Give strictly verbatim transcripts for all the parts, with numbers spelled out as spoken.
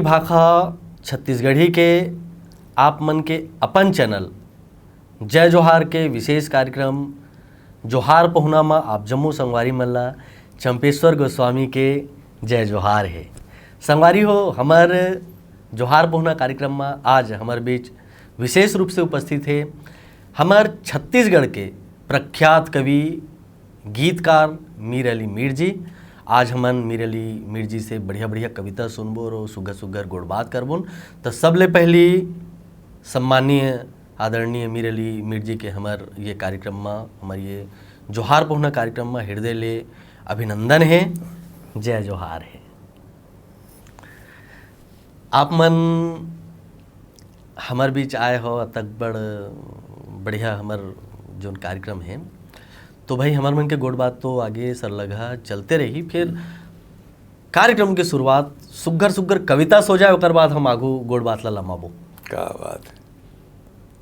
शाखा छत्तीसगढ़ी के आप मन के अपन चैनल जय जोहार के विशेष कार्यक्रम जोहार पहुना म आप जम्मो संगवारी मन ला चंपेश्वर गोस्वामी के जय जोहार हे। संगवारी हो, हमर जोहार पहुना कार्यक्रम म आज हमर बीच विशेष रूप से उपस्थित हे हमर छत्तीसगढ़ के प्रख्यात कवि, गीतकार मीर अली मीर जी। आज हमन मीर अली मीर जी से बढ़िया-बढ़िया कविता सुनबो और सुग्घर-सुग्घर गोठ बात करबोन। त सबले पहली सम्मानीय आदरणीय मीर अली मीर जी के हमर ये कार्यक्रम म, हमर ये जोहार पहुना कार्यक्रम म हृदय ले अभिनंदन हे, जय जोहार हे। आप मन हमर बीच आए हो, अतक बड़ बढ़िया हमर जोन कार्यक्रम हे, तो भाई हमर मन के गोठ बात तो आगे सरलगा चलते रही, फिर कार्यक्रम के शुरुआत सुग्घर सुग्घर कविता से हो जाए, ओकर बाद हम आगू गोठ बात ला लमाबो। का बात हे।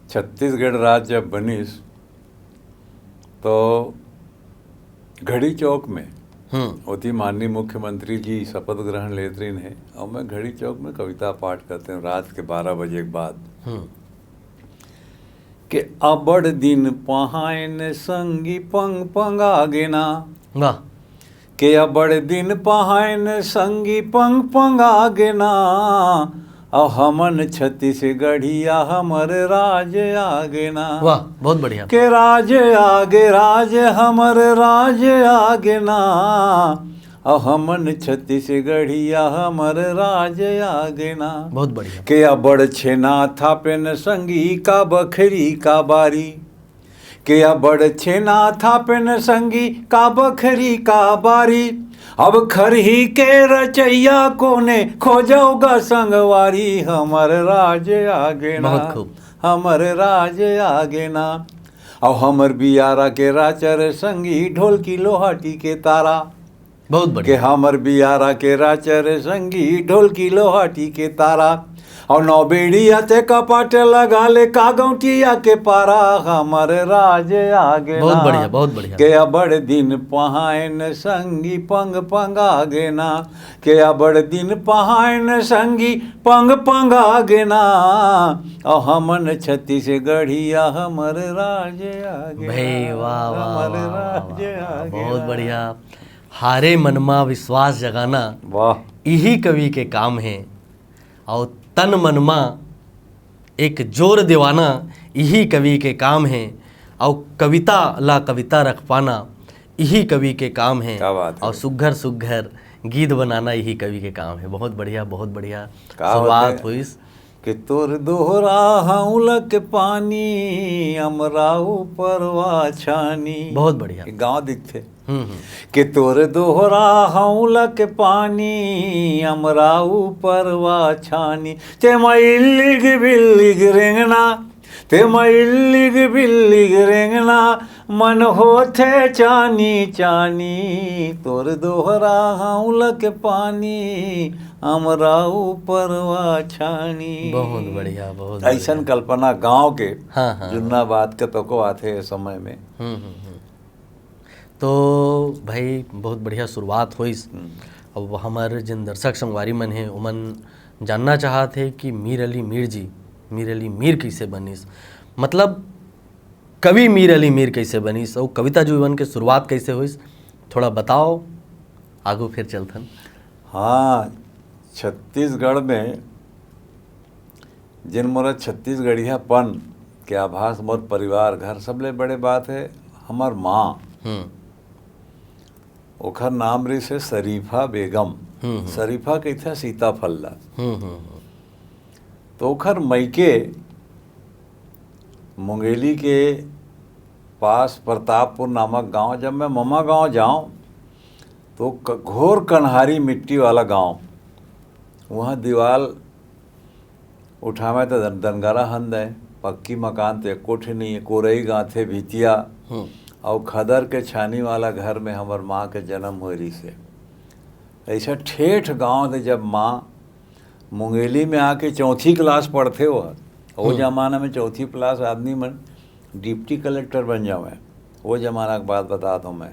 छत्तीसगढ़ राज्य जब बनिस तो घड़ी चौक में हम्म। ओती माननीय मुख्यमंत्री जी शपथ ग्रहण लेत रहिन हे, और मैं घड़ी चौक में कविता पाठ करते हूँ रात के बारह बजे के बाद। हम्म। के अबड़ दिन पहायन संगी पंग पंग आगे ना। वाह। के अबड़ दिन पहायन संगी पंग पंग आगे ना। अउ हमन छत्तीसगढ़िया हमर राज आगे ना। वाह, बहुत बढ़िया। के राज आगे, राज हमर राज आगे ना। अउ हमन छत्तीसगढ़िया हमर राज आगे ना। बहुत बढ़िया। के अबड़ छेना थापेन संगी का बखरी का बारी। के अबड़ छेना थापेन संगी का बखरी का बारी। अब खरही के रचैया कोने खोजौगा संगवारी। हमर राज आगे ना। बहुत खूब। हमर राज आगे ना। अउ हमर बियारा के राचर संगी ढोलकी लोहाटी के तारा। बहुत के बढ़िया। हमर बियारा के राचर संगी ढोलकी लोहाटी के तारा। अउ नौ बेड़िया ते कपाट लगा ले का गौटिया के पारा। हमर राज आगे बहुत ना। बढ़िया, बहुत बढ़िया। के अबड़ दिन पहायन संगी पंग पंग आगे ना। के अबड़ दिन पहायन संगी पंग पंग आगे ना। अउ हमन छत्तीसगढ़िया हमर राज आगे भाई, ना। वाह, वाह, हमर वाह, वाह, राज वाह, आगे बहुत ना। बढ़िया। हारे मन मा विश्वास जगाना, वाह। इही कवि के काम हे। अउ तन मन मा एक जोर देवाना, इही कवि के काम हे। अउ कविता ला कविता रख पाना, इही कवि के काम हे। क्या बात है। अउ सुग्घर सुग्घर गीत बनाना, इही कवि के काम हे। बहुत बढ़िया, बहुत बढ़िया का शुरुआत होइस। कि तोर दोहरा हौला के पानी अमरा ऊपर वा छानी। बहुत बढ़िया। ये गाँव दिखथे। हम्म, हम्म। कि तोर दोहरा हौला के पानी अमरा ऊपर वा छानी। ते मा इल्लिग बिल्लिग रेंगना, ते मा इल्लिग बिल्लिग रेंगना, मन होथे चानी चानी। तोर दोहरा हौला के पानी अमरा ऊपर वा छानी। बहुत बढ़िया, बहुत अइसन बढ़िया। कल्पना गाँव के हाँ, हाँ, जुन्ना हाँ। बात के तको आथे ए समय में। हम्म, हम्म, हम्म। तो भाई, बहुत बढ़िया शुरुआत होइस। हम्म। अब हमर जिन दर्शक संगवारी मन हे, ओमन जानना चाहत हे कि मीर अली मीर जी, मीर अली मीर कइसे बनिस, मतलब कवि मीर अली मीर कइसे बनिस, अउ कविता जीवन के शुरुआत कइसे होइस, थोड़ा बताओ, आगू फिर चलथन। हाँ, छत्तीसगढ़ में जिन मोला छत्तीसगढ़ियापन के आभास मोर परिवार घर, सबले बड़े बात हे हमर माँ। हम्म। ओखर नाम रिहिस हे शरीफा बेगम। हम्म, हम्म। शरीफा कहिथे सीताफल ला। हम्म, हम्म, हम्म। तो ओखर मइके मुंगेली के पास प्रतापपुर नामक गांव, जब मैं ममा गांव जाऊं, तो क-, घोर कन्हारी मिट्टी वाला गांव, वहाँ दीवाल उठावे त दन-, दनगरा हन दे, पक्की मकान तो एको ठे नहीं है, कोरई गांथे भितिया, हम्म। अउ खदर के छानी वाला घर में हमर माँ के जन्म होए रिहिस हे। ऐसा ठेठ गांव दे, जब माँ मुंगेली में आके चौथी क्लास पढ़थे हो, वो हम्म। जमाना में चौथी क्लास आदमी मन डिप्टी कलेक्टर बन जावे, वो जमाना के बात बतात हूँ मैं।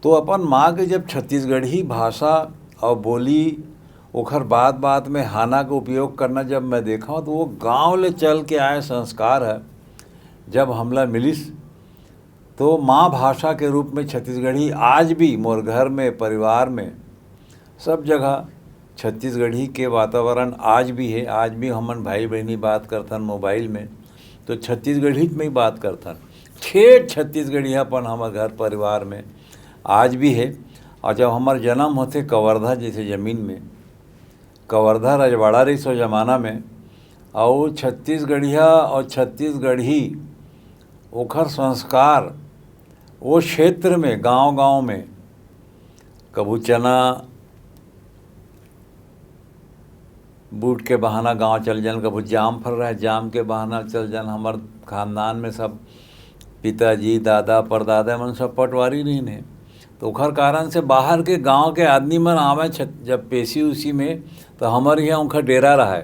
तो अपन माँ के जब छत्तीसगढ़ी भाषा अउ बोली ओखर बात बात में हाना के उपयोग करना जब मैं देखा हूँ, तो वो गांव ले चल के आए संस्कार है। जब हमला मिलिस, तो माँ भाषा के रूप में छत्तीसगढ़ी आज भी मोर घर में, परिवार में, सब जगह छत्तीसगढ़ी के वातावरण आज भी है। आज भी हमन भाई बहनी बात करथन मोबाइल में, तो छत्तीसगढ़ी में ही बात करथन। ठेठ छत्तीसगढ़ियापन हमर घर परिवार में आज भी है। और जब हमर जन्म होथे कवर्धा जैसे जमीन में, कवर्धा रजवाड़ा रहिस ओ जमाना में, और छत्तीसगढ़िया और छत्तीसगढ़ी, ओखर संस्कार वो क्षेत्र में, गांव गांव में, कभू चना बूट के बहाना गांव चल जन, कभू जाम फर रहे, जाम के बहाना चल जन। हमर खानदान में सब पिताजी, दादा, परदादा मन सब पटवारी रहिन हे, तो ओखर कारण से बाहर के गांव के आदमी मन आवे छ-, जब पेशी उशी में, तो हमर यहाँ उनका डेरा रहे।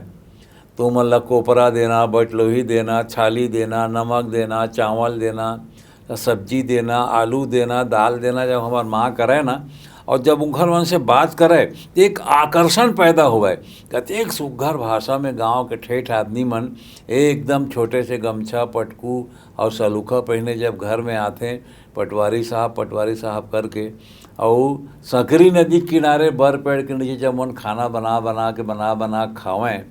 तो ओमन ला कोपरा देना, बटलोही देना, छाली देना, नमक देना, चावल देना, सब्जी देना, आलू देना, दाल देना, जब हमार माँ करे ना, और जब उनकर मन से बात करे, तो एक आकर्षण पैदा होवे। कतेक सुघर भाषा में गांव के ठेठ आदमी मन एकदम छोटे से गमछा, पटकू और सलूखा पहने जब घर में आथे, पटवारी साहब, पटवारी साहब करके, और सकरी नदी किनारे बर पेड़ के नीचे जब मन खाना बना बना के, बना बना खावें,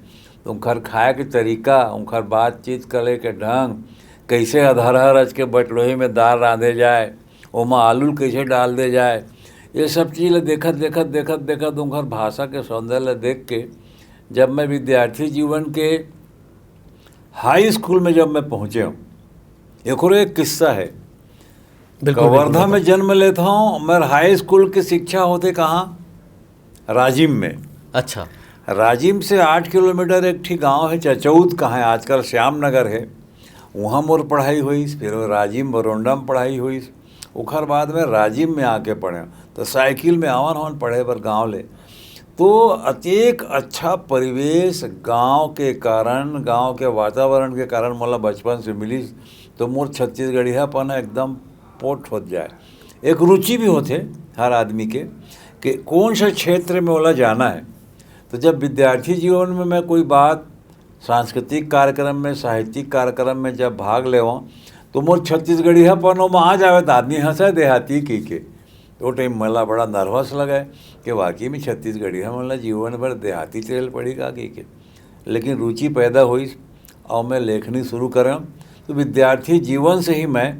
तो उनकर खाए के तरीका, उनकर बातचीत करे के ढंग, कैसे अधरहर अच के बटलोही में दाल रांधे जाए, ओमा आलू कैसे डाल दे जाए, ये सब चीज़ ल देखत, देखत, देखत, देखत, उनकर भाषा के सौंदर्य ल देख के जब मैं विद्यार्थी जीवन के हाई स्कूल में जब मैं पहुँचे हूँ, एकरो एक किस्सा है। बिल्कुल, बिल्कुल, कवर्धा में बताओ। जन्म लेता हूँ, मेर हाई स्कूल की शिक्षा होते कहाँ? राजिम में। अच्छा। राजिम से आठ किलोमीटर एक ठी गांव है, चचौद कहाँ है, आजकल श्याम नगर है, वहाँ मोर पढ़ाई होइस। फिर राजिम बरोंडा में पढ़ाई होइस, ओखर बाद में राजिम में आके पढ़े, तो साइकिल में आवन हमन पढ़े बर गांव ले। तो अतेक अच्छा परिवेश गांव के कारण, गांव के वातावरण के कारण मोला बचपन से मिलिस, तो मोर छत्तीसगढ़ियापन एकदम पोट होत जाए। एक रुचि भी होथे हर आदमी के कि कौन सा क्षेत्र में ओला जाना है। तो जब विद्यार्थी जीवन में मैं कोई बात, सांस्कृतिक कार्यक्रम में, साहित्यिक कार्यक्रम में जब भाग लेवं, तो मोर छत्तीसगढ़ियापन ओमा आ जावे, तो आदमी हंसे देहाती कहिके। तो टाइम मोला बड़ा नर्वस लगे कि वाकई में छत्तीसगढ़िया मन ला जीवन भर देहाती चले ल पड़ी का कहिके। लेकिन रुचि पैदा होइस और मैं लेखनी शुरू करें, तो विद्यार्थी जीवन से ही मैं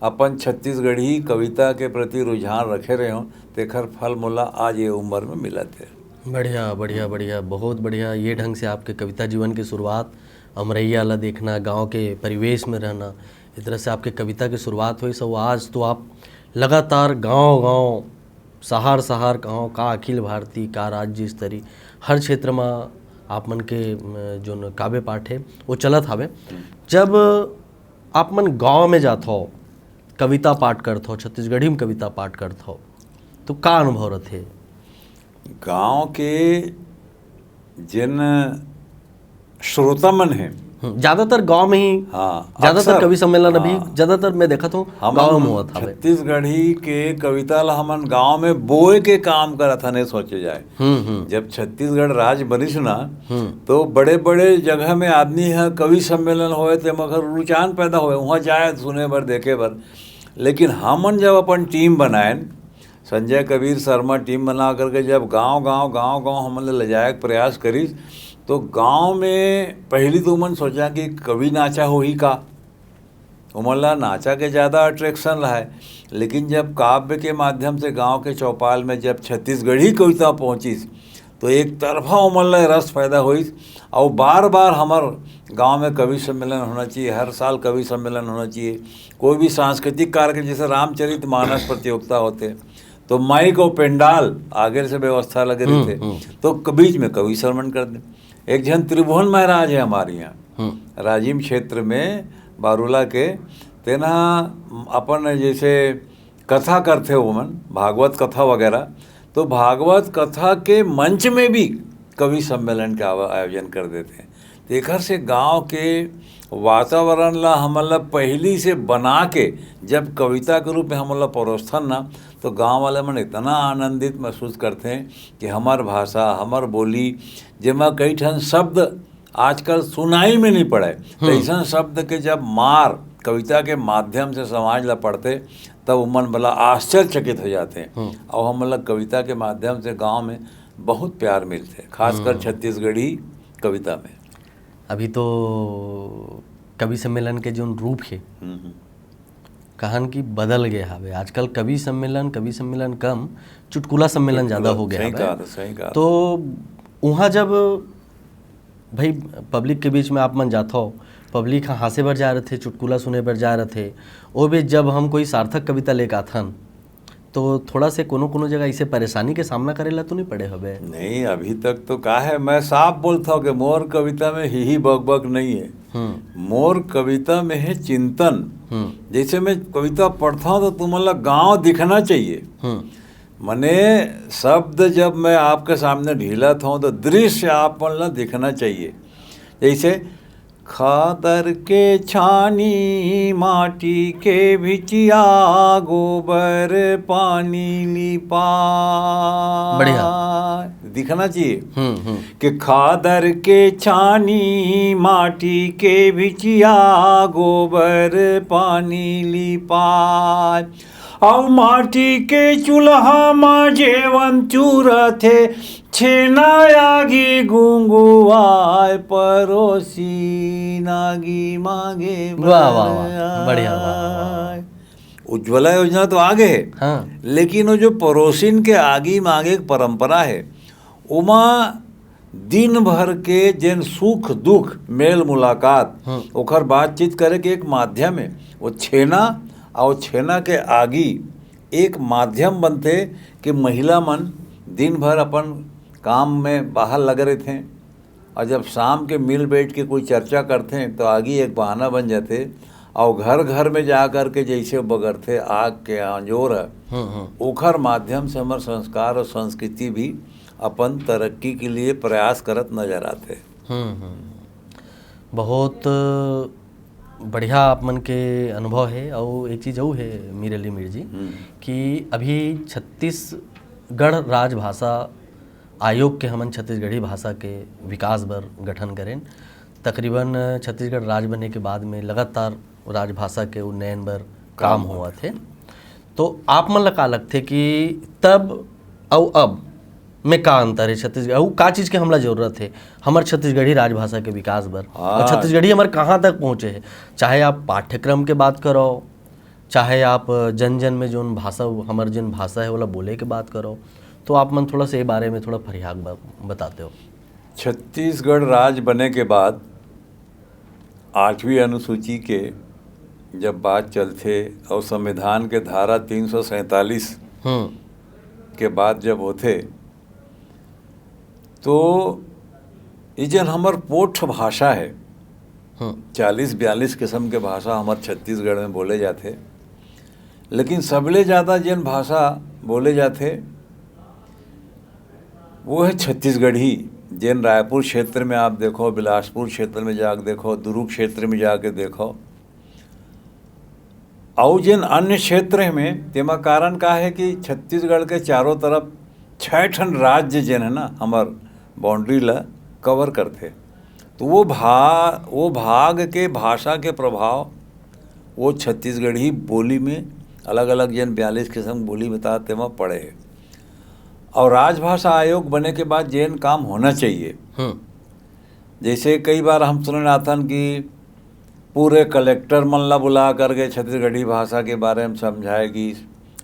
अपन छत्तीसगढ़ी कविता के प्रति रुझान रखे रहे हूँ, तेखर फल मोला आज ये उम्र में मिलत है। बढ़िया, बढ़िया, बढ़िया, बहुत बढ़िया। ये ढंग से आपके कविता जीवन की शुरुआत, अमरैया ला देखना, गांव के परिवेश में रहना, इस तरह से आपके कविता की शुरुआत हुई। सो आज तो आप लगातार गांव-गांव, शहर-शहर, गांव का अखिल भारतीय, का राज्य स्तरीय, हर क्षेत्र में आप मन के, अ, जोन काव्य पाठ है, वो चलत हवे। जब आप मन गांव में जात हो, कविता पाठ करत हो, छत्तीसगढ़ी में कविता पाठ करत हो, तो का अनुभव रथे? गांव के जिन श्रोता मन हैं, हम्म, ज्यादातर गांव में ही, हाँ, ज्यादातर अक्सर, कवि सम्मेलन अभी हाँ। ज्यादातर मैं देखत हूँ, हमन गांव में होत हवे। छत्तीसगढ़ी के कविता ला हमन गांव में बोए के काम करत हन, ये सोचे जाए। हम्म, हम्म। जब छत्तीसगढ़ राज बनिस ना, हम्म। तो बड़े-बड़े जगह में आदमी ह कवि सम्मेलन होए, तेमा ओकर रुझान पैदा होए, उहाँ जाए सुने बर, देखे बर। लेकिन हमन जब अपन टीम बनाएन, संजय कबीर शर्मा टीम बना करके जब गांव-गांव, गांव-गांव हमन ले जाए के प्रयास करिस, तो गांव में पहली तो उमन सोचा कि कवि नाचा होही का, ओमन ला नाचा के ज़्यादा अट्रैक्शन रहे। लेकिन जब काव्य के माध्यम से गांव के चौपाल में जब छत्तीसगढ़ी कविता पहुंचिस, तो एक तरफा ओमन ला रस पैदा होइस। और बार बार हमर गांव में कवि सम्मेलन होना चाहिए, हर साल कवि सम्मेलन होना चाहिए। कोई भी सांस्कृतिक कार्यक्रम, जैसे रामचरित मानस प्रतियोगिता होते, तो माइक और पंडाल आगे से व्यवस्था लगे हम्म, रहते, हम्म। तो क-, बीच में कवि सम्मेलन कर दे। एक जन त्रिभुवन महाराज है हमारे यहाँ, हम्म। राजिम क्षेत्र में, बारूला के, तेना अपन जैसे कथा करथे ओमन, भागवत कथा वगैरह, तो भागवत कथा के मंच में भी कवि सम्मेलन के आव-, आयोजन कर देथे। तेखर से गांव के वातावरण ला हमन ला पहली से बना के जब कविता के रूप में हमन ला परोसथन ना, तो गांव वाले मन इतना आनंदित महसूस करथे कि हमर भाषा, हमर बोली, जेमा कई ठन शब्द आजकल सुनाई में नहीं पड़े, तो ऐसन शब्द के जब मार कविता के माध्यम से समाज ला पड़थे, तब उमन बला आश्चर्यचकित हो जाथे। और हमन ला कविता के माध्यम से गांव में बहुत प्यार मिलथे, खासकर छत्तीसगढ़ी कविता में। अभी तो कवि सम्मेलन के जोन रूप हे, हम्म, हम्म। कहन कि बदल गए हवे। आजकल कवि सम्मेलन, कवि सम्मेलन कम, चुटकुला सम्मेलन ज़्यादा हो गए सही हवे। कहा था, सही कहा। तो वहाँ जब भाई पब्लिक के बीच में आप मन जाथो, पब्लिक ह हाँसे बर जा रथे, चुटकुला सुने बर जा रथे, ओ बीच जब हम कोई सार्थक कविता लेके आथन, तो थोड़ा से कोनो कोनो जगह इसे परेशानी के सामना करे ला तो नहीं पड़े हवे? नहीं, अभी तक तो का है, मैं साफ बोलता हूँ कि मोर कविता में ही ही बक बक नहीं है। हम्म। मोर कविता में है चिंतन। हम्म। जैसे मैं कविता पढ़ता हूँ तो तुमन ला गांव दिखना चाहिए। हम्म। मने शब्द जब मैं आपके सामने ढीलत हूँ तो दृश्य आप मन ला दिखना चाहिए। जैसे खादर के छानी माटी के भिचिया गोबर पानी लिपा। बढ़िया। दिखना चाहिए हम्म हम्म कि खादर के छानी माटी के भिचिया गोबर पानी लिपा। अउ माटी के चूल्हा म जेवन चूरथे, छेना आगी गुंगुआय, परोसी नागी मागे वाह, वाह, वाह। बढ़िया, वाह, वाह, वाह। आय। उज्ज्वला योजना तो आगे है, हाँ। लेकिन वो जो परोसिन के आगी मागे एक परंपरा है, ओमा दिन भर के जेन सुख दुख मेल मुलाकात, हम्म। ओखर बातचीत करे के एक माध्यम है। वो छेना और छेना के आगी एक माध्यम बनथे कि महिला मन दिन भर अपन काम में बाहर लगे रहथे और जब शाम के मिल बैठ के कोई चर्चा करथे तो आगी एक बहाना बन जाथे। और घर घर में जा करके जैसे बगरथे आग के आंजोर है, हम्म हम्म ओखर माध्यम से हमर संस्कार और संस्कृति भी अपन तरक्की के लिए प्रयास करत नजर आथे। हम्म हम्म। बहुत बढ़िया आप मन के अनुभव है। और एक चीज़ और है मीरली मीर जी, हम्म। कि अभी छत्तीसगढ़ राजभाषा आयोग के हमन छत्तीसगढ़ी भाषा के विकास बर गठन करेन। तकरीबन छत्तीसगढ़ राज बने के बाद में लगातार राजभाषा के उन्नयन बर काम होवत हे। तो आप मन ला का लगथे कि तब अउ अब में का अंतर है छत्तीसगढ़, अउ का चीज़ के हमला जरूरत है हमर छत्तीसगढ़ी राजभाषा के विकास बर? और हाँ। छत्तीसगढ़ी हमर कहाँ तक पहुँचे है, चाहे आप पाठ्यक्रम के बात करो, चाहे आप जन जन में जोन भाषा, हमर जोन भाषा है, ओला बोले के बात करो, तो आप मन थोड़ा सा ये बारे में थोड़ा फरियाक ब-, बताते हो। छत्तीसगढ़ राज बने के बाद आठवीं अनुसूची के जब बात चलथे और संविधान के धारा तीन सौ सैंतालीस हम्म के बात जब होथे, तो ये जन हमर पोठ भाषा है, हम्म चालीस बयालीस किस्म के भाषा हमर छत्तीसगढ़ में बोले जाथे, लेकिन सबले ज़्यादा जेन भाषा बोले जाथे वो है छत्तीसगढ़ी। जेन रायपुर क्षेत्र में आप देखो, बिलासपुर क्षेत्र में जाके देखो, दुर्ग क्षेत्र में जाके देखो, अउ जेन अन्य क्षेत्र में, तेमा कारण का है कि छत्तीसगढ़ के चारों तरफ छह ठन राज्य जेन है ना, हमर बाउंड्री ला कवर करथे। तो वो भा वो भाग के भाषा के प्रभाव वो छत्तीसगढ़ी बोली में, अलग अलग जेन बयालीस किस्म बोली बता, तेमा पड़े है। और राजभाषा आयोग बने के बाद जेन काम होना चाहिए, हम्म जैसे कई बार हम सुने आथन कि पूरे कलेक्टर मन ला बुला करके छत्तीसगढ़ी भाषा के बारे में समझाए गिस,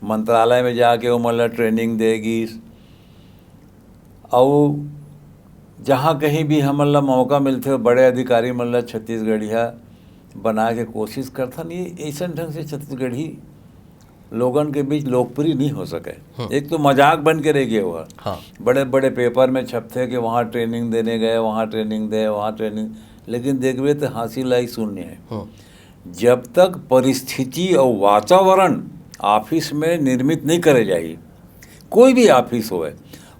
मंत्रालय में जाके ओमन ला ट्रेनिंग दे गिस, अउ जहाँ कहीं भी हमन ला मौका मिलथे, बड़े अधिकारी मन ला छत्तीसगढ़िया बनाए के कोशिश करथन। ये ऐसन ढंग से छत्तीसगढ़ी लोगन के बीच लोकप्रिय नहीं हो सके। एक तो मजाक बन के रह गए हुआ, हाँ बड़े बड़े पेपर में छपथे कि वहाँ ट्रेनिंग देने गए, वहाँ ट्रेनिंग दे, वहाँ ट्रेनिंग, लेकिन देखबे तो हासिल लाई शून्य है। हम्म जब तक परिस्थिति और वातावरण ऑफिस में निर्मित नहीं करे जाही, कोई भी ऑफिस होवे,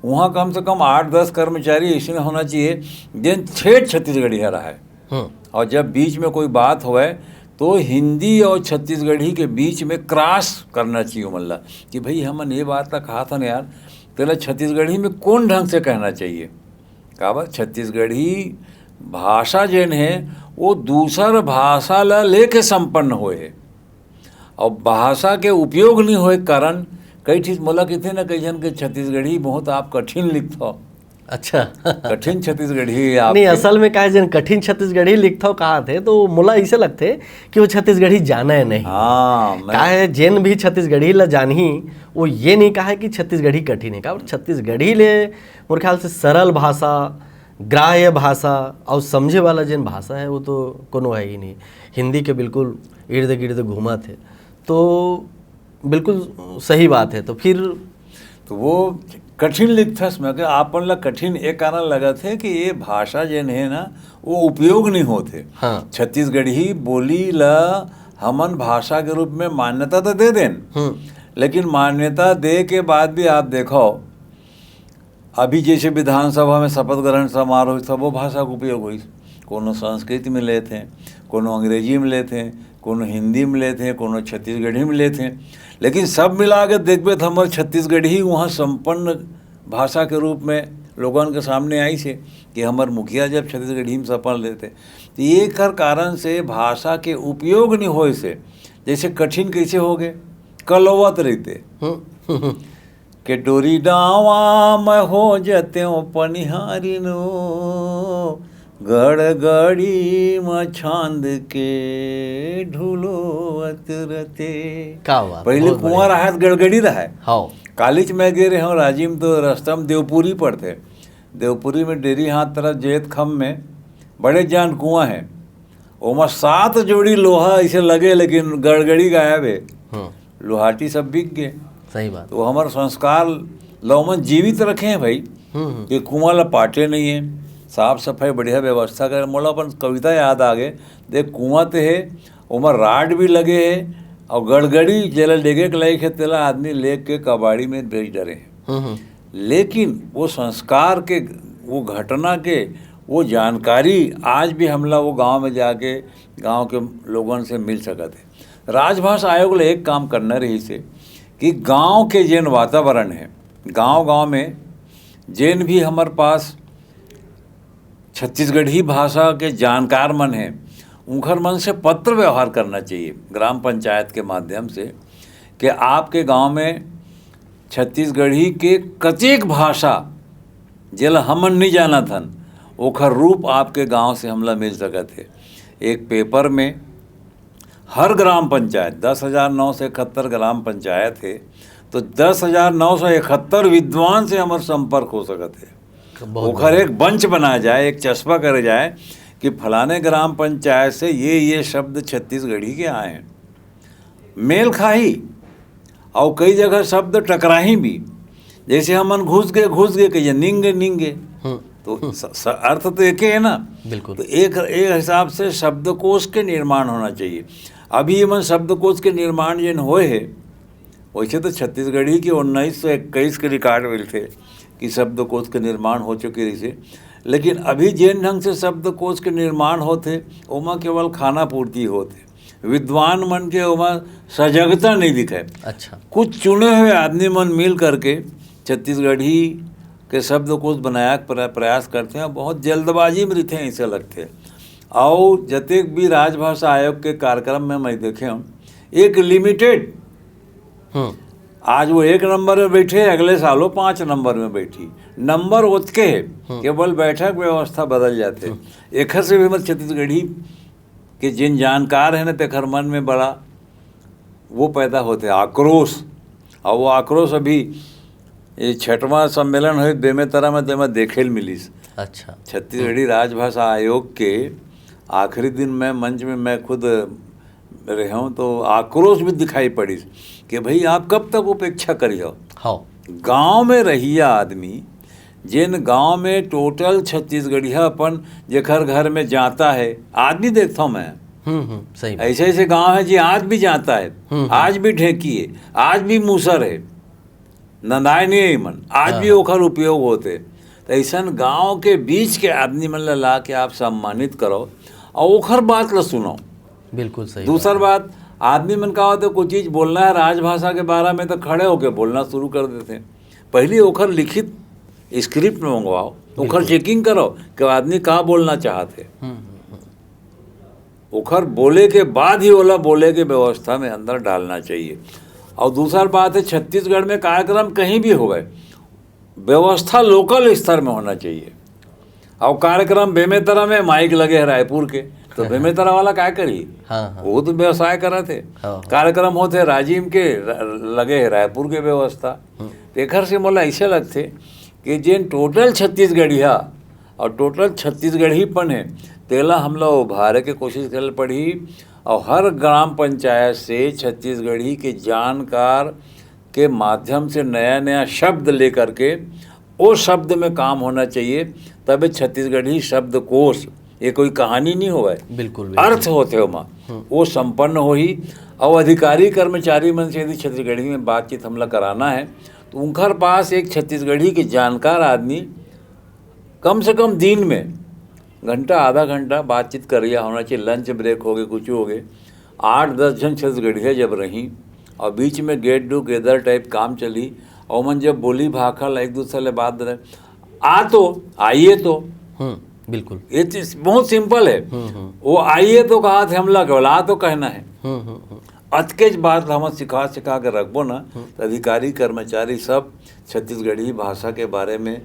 वहाँ कम से कम आठ दस कर्मचारी ऐसे होना चाहिए जेन ठेठ छत्तीसगढ़िया रहे। हम्म और जब बीच में कोई बात होवे तो हिंदी और छत्तीसगढ़ी के बीच में क्रॉस करना चाहिए ओमन ला कि भाई हमन ये बात ला कहा था ना यार, तेला छत्तीसगढ़ी में कौन ढंग से कहना चाहिए। काबर छत्तीसगढ़ी भाषा जेन है वो दूसर भाषा ला लेके संपन्न होए है। और भाषा के उपयोग नहीं होए कारण कई ठीक मोला किथे ना कई जन के छत्तीसगढ़ी बहुत आप कठिन लिखत हो। अच्छा। कठिन छत्तीसगढ़ी आप नहीं, असल में काहे जन कठिन छत्तीसगढ़ी लिखत हो कहा थे तो मोला ऐसे लगते कि वो छत्तीसगढ़ी जाना है नहीं। हाँ मैं काहे जेन भी छत्तीसगढ़ी ला जानही वो ये नहीं कहा कि छत्तीसगढ़ी कठिन है। काबर छत्तीसगढ़ी ले मोर ख्याल से सरल भाषा, ग्राह्य भाषा और समझे वाला जेन भाषा है वो तो कोनो है ही नहीं। हिंदी के बिल्कुल इर्द गिर्द घूमत है। तो बिल्कुल सही बात है। तो फिर तो वो कठिन लिखथस मैं कि आपन ला कठिन एक कारण लगत है कि ये भाषा जेन है ना वो उपयोग नहीं होत है। हाँ। छत्तीसगढ़ी बोली ला हमन भाषा के रूप में मान्यता तो दे देन, हम्म। लेकिन मान्यता दे के बाद भी आप देखो अभी जैसे विधानसभा में शपथ ग्रहण समारोह होइस, सबो भाषा के उपयोग होइस। कोनो संस्कृत में लेत हैं, कोनो अंग्रेजी में लेत हैं, कोनो हिंदी में लेत हैं, कोनो छत्तीसगढ़ी में लेत हैं, लेकिन सब मिला के देखबे तो हमर छत्तीसगढ़ी वहाँ संपन्न भाषा के रूप में लोगन के सामने आइस हे कि हमर मुखिया जब छत्तीसगढ़ी में शपथ लेते तो ये कर कारण से भाषा के उपयोग नहीं होए से जैसे कठिन कैसे हो गए, कलवत रहते हम्म। के डोरी डावा मैं हो जतेव पनिहारिनो, गड़गड़ी म छांद के ढुलोवत रते। का बात, पहले बहुत कुआं रहा गड़गड़ी रहा। हाँ। कालीच मैं गे रहे हूँ राजिम तो रस्ता में देवपुरी पड़ते, देवपुरी में डेरी हाथ तरफ जेत खम में बड़े जान कुआं है, ओमा सात जोड़ी लोहा ऐसे लगे लेकिन गड़गड़ी गायब है, हम्म। लोहाटी सब बिक गए। सही बात। तो हमर संस्कार लौमन जीवित रखे हैं भाई। हम्म, हम्म। ये कुआं ला पाटे नहीं है, साफ सफाई बढ़िया व्यवस्था करे। मोला अपन कविता याद आ गए, देख कुआं ते है, ओमा राड भी लगे है और गड़गड़ी जेला लेगे के लायक है तेला आदमी लेके कबाड़ी में बेच डरे हैं। हम्म, हम्म। लेकिन वो संस्कार के, वो घटना के, वो जानकारी आज भी हमला वो गांव में जाके गांव के लोगन से मिल सकत है। राजभाषा आयोग ले एक काम करना रही से कि गांव के जेन वातावरण है, गांव गांव में जेन भी हमर पास छत्तीसगढ़ी भाषा के जानकार मन हैं, उनखर मन से पत्र व्यवहार करना चाहिए ग्राम पंचायत के माध्यम से कि आपके गांव में छत्तीसगढ़ी के कतेक भाषा जेला हमन नहीं जानत हन, ओखर रूप आपके गांव से हमला मिल सकत है। एक पेपर में हर ग्राम पंचायत, दस हजार नौ सौ इकहत्तर ग्राम पंचायत है, तो दस हजार नौ सौ इकहत्तर विद्वान से हमर संपर्क हो सकत है। बहुत ओखर एक बंच बना जाए, एक चस्पा करे जाए कि फलाने ग्राम पंचायत से ये ये शब्द छत्तीसगढ़ी के आए हैं, मेल खाही। और कई जगह शब्द टकराही भी, जैसे हमन घुस गए घुस गए कहिए निंगे निंगे। हम्म। तो स, स, अर्थ तो एक ही है ना। बिल्कुल। तो एक एक हिसाब से शब्दकोश के निर्माण होना चाहिए। अभी ये मन शब्दकोश के निर्माण जेन होए है, वैसे तो छत्तीसगढ़ी के उन्नीस सौ इक्कीस के रिकॉर्ड मिलते कि शब्दकोश के निर्माण हो चुके रहिसे, लेकिन अभी जेन ढंग से शब्दकोश के निर्माण होते ओमा केवल खाना पूर्ति होते, विद्वान मन के ओमा सजगता नहीं दिखे। अच्छा। कुछ चुने हुए आदमी मन मिल करके छत्तीसगढ़ी के शब्दकोश बनाया के प्र- प्रयास करते हैं। बहुत जल्दबाजी में रहते हैं ऐसे लगते हैं। और जतेक भी राजभाषा आयोग के कार्यक्रम में मैं देखे हूँ, एक लिमिटेड, हम्म। आज वो एक नंबर में बैठे, अगले साल वो पाँच नंबर में बैठी, नंबर ओतके है, केवल बैठक व्यवस्था बदल जाते। एखर से भी हमर छत्तीसगढ़ी के जिन जानकार है ना तेखर मन में बड़ा वो पैदा होते आक्रोश। और वो आक्रोश अभी ये छठवां सम्मेलन हुई बेमेतरा में तेमा देखे ल मिलिस। अच्छा। छत्तीसगढ़ी राजभाषा आयोग के आखिरी दिन मैं मंच में मैं खुद रहे हूँ तो आक्रोश भी दिखाई पड़िस कि भाई आप कब तक उपेक्षा करियो। हाँ। गांव में रहिया आदमी, जिन गांव में टोटल छत्तीसगढ़िया अपन जेखर घर में जाता है, आज भी देखता हूँ मैं, हम्म हम्म सही बात। ऐसे ऐसे गांव है जी आज भी जाता है, हम्म। आज भी ढेंकी है, आज भी मूसर है, नंदाय नहीं है मन, आज भी हाँ। ओखर उपयोग होते। तो ऐसन गांव के बीच के आदमी मन ला ला के आप सम्मानित करो और ओखर बात ला सुनो। बिल्कुल सही दूसर बात बात, आदमी मन का होथे, कोई चीज बोलना है राजभाषा के बारे में, तो खड़े होके बोलना शुरू कर देथे। पहली ओखर लिखित स्क्रिप्ट मंगवाओ, ओखर चेकिंग करो कि आदमी का बोलना चाहत है। हम्म, हम्म, हम्म। ओखर बोले के बाद ही ओला बोले के व्यवस्था में अंदर डालना चाहिए। और दूसर बात है, छत्तीसगढ़ में कार्यक्रम कहीं भी होवे, व्यवस्था लोकल स्तर में होना चाहिए। और कार्यक्रम बेमेतरा में माइक लगे है रायपुर के, तो बेमेतरा वाला काय करी? हाँ, हाँ। वो तो व्यवसाय करत है। हाँ। कार्यक्रम होथे राजिम के, र-, लगे है रायपुर के व्यवस्था। तो एखर से मोला ऐसे लगथे कि जेन टोटल छत्तीसगढ़िया और टोटल छत्तीसगढ़ीपन है, तेला हमला उभारे के कोशिश करे पड़ही। और हर ग्राम पंचायत से छत्तीसगढ़ी के जानकार के माध्यम से नया नया शब्द लेकर के, वो शब्द में काम होना चाहिए। तबे छत्तीसगढ़ी शब्दकोश, ये कोई कहानी नहीं होवे, बिल्कुल, बिल्कुल। अर्थ होथे ओमा, वो संपन्न होही। और अधिकारी कर्मचारी मन से यदि छत्तीसगढ़ी में बातचीत हमला कराना है, तो उनकर पास एक छत्तीसगढ़ी के जानकार आदमी कम से कम दिन में घंटा, आधा घंटा बातचीत करिया होना चाहिए। लंच ब्रेक हो गए, कुछ हो गए, आठ दस झन छत्तीसगढ़िया जब रही और बीच में गेट टुगेदर टाइप काम चली, और मन जब बोली भाखा ला एक दूसरे ले बात दे, "आ तो, आइए तो।" हम्म, बिल्कुल। ये चीज बहुत सिंपल है। हम्म, हम्म। वो "आइए तो" कहा थे हमला केवल "आ तो" कहना है। हम्म, हम्म, हम्म। अतकेच बात ला हमन सिखा सिखा के रखबो ना, तो अधिकारी कर्मचारी सब छत्तीसगढ़ी भाषा के बारे में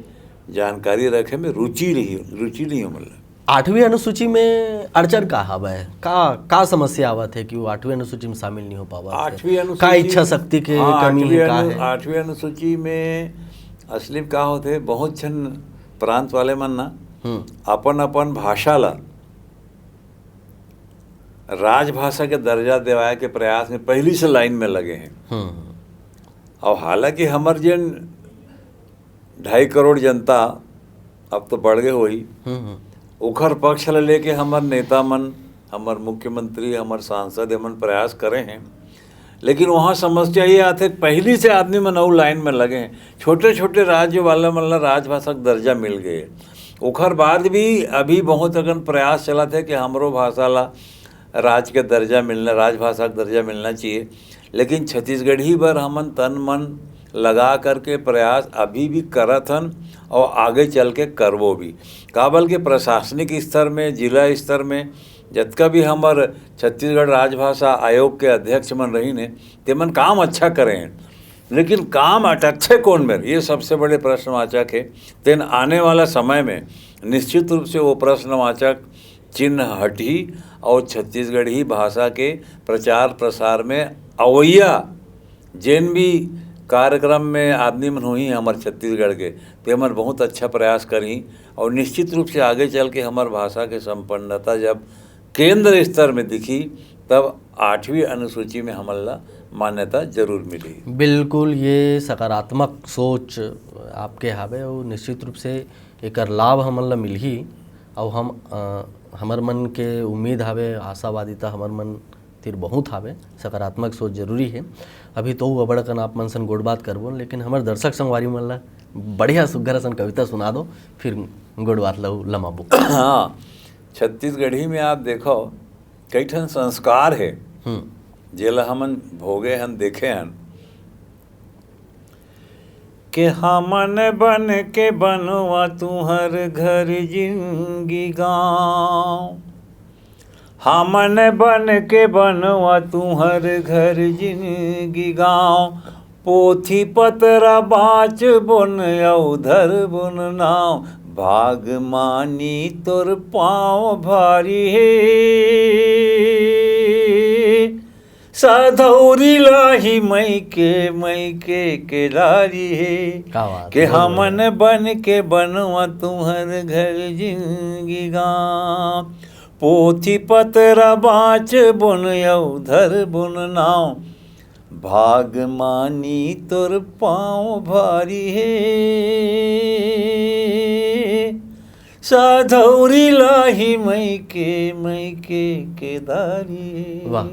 जानकारी रखे में रुचि रही, रुचि नहीं हमन ला। आठवीं अनुसूची में अड़चन का हवय? का, का समस्या आवत है कि वो आठवीं अनुसूची में शामिल नहीं हो पावत है? आठवीं अनुसूची का इच्छा शक्ति के हाँ, कमी आठवीं है, का अनु-, है? आठवीं अनुसूची में असली में का होथे, बहुत झन प्रांत वाले मन ना हम्म। अपन अपन भाषा ला राजभाषा के दर्जा देवाए के प्रयास में पहली से लाइन में लगे हैं। हम्म। और हालांकि हमर जेन ढाई करोड़ जनता, अब तो बढ़ गए होही, हम्म, हम्म। ओखर पक्ष ल लेके हमर नेता मन, हमर मुख्यमंत्री, हमर सांसद, एमन प्रयास करे हैं। लेकिन वहाँ समस्या ये आथे, पहली से आदमी मन अउ लाइन में लगे हैं। छोटे छोटे राज्य वाला मन ला राजभाषा के दर्जा मिल गए, ओखर बाद भी अभी बहुत अकन प्रयास चलत है कि हमरो भाषा ला राज के दर्जा मिलना, राजभाषा के दर्जा मिलना चाहिए। लेकिन छत्तीसगढ़ी बर हमन तन मन लगा करके प्रयास अभी भी करत हन और आगे चल के करबो भी। काबर के प्रशासनिक स्तर में, जिला स्तर में जतका भी हमर छत्तीसगढ़ राजभाषा आयोग के अध्यक्ष मन रहिन हे, तेमन काम अच्छा करे हैं। लेकिन काम अटकथे कोन मेर, ये सबसे बड़े प्रश्नवाचक है। तेन आने वाला समय में निश्चित रूप से वो प्रश्नवाचक चिन्ह हटही और छत्तीसगढ़ी भाषा के प्रचार प्रसार में अवैया जेन भी कार्यक्रम में आदमी मन होही हमर छत्तीसगढ़ के, तेमन बहुत अच्छा प्रयास करही और निश्चित रूप से आगे चल के हमर भाषा के संपन्नता जब केंद्र स्तर में दिखी, तब आठवीं अनुसूची में हमन ला मान्यता जरूर मिली। बिल्कुल, ये सकारात्मक सोच आपके हावे और निश्चित रूप से एकर लाभ हमन ला मिलही। और हम, अ, हमर मन के उम्मीद हावे, आशावादिता हमर मन तिर बहुत हावे। सकारात्मक सोच जरूरी है। अभी तो अबड़ अकन आप मन सन गोठ बात करबो, लेकिन हमर दर्शक संगवारी मन ला बढ़िया सुग्घर असन कविता सुना दो, फिर गोठ बात ला लमाबो। हाँ, छत्तीसगढ़ी में आप देखो, कई ठन संस्कार है, हम्म। जेला हमन भोगे हन, देखे हन, के हमन बन के बनवा तुहर घर जिनगी गाँव, हमन बन के बनवा तुहर घर जिनगी गाँव, पोथी पतरा बाँच बोन अउ धर बोन नाव, भाग मानी तोर पाँव भारी हे। सधौरी लाही मई के, मई के केदारी हे। क्या बात के है, बहुत हमन बन के बनवा तुहर घर जिनगी गाँव। पोथी पतरा बाँच बोन अउ धर बोन नाव। भाग मानी तोर पाँव भारी हे। सधौरी लाही मई के, मई के केदारी हे। वाह,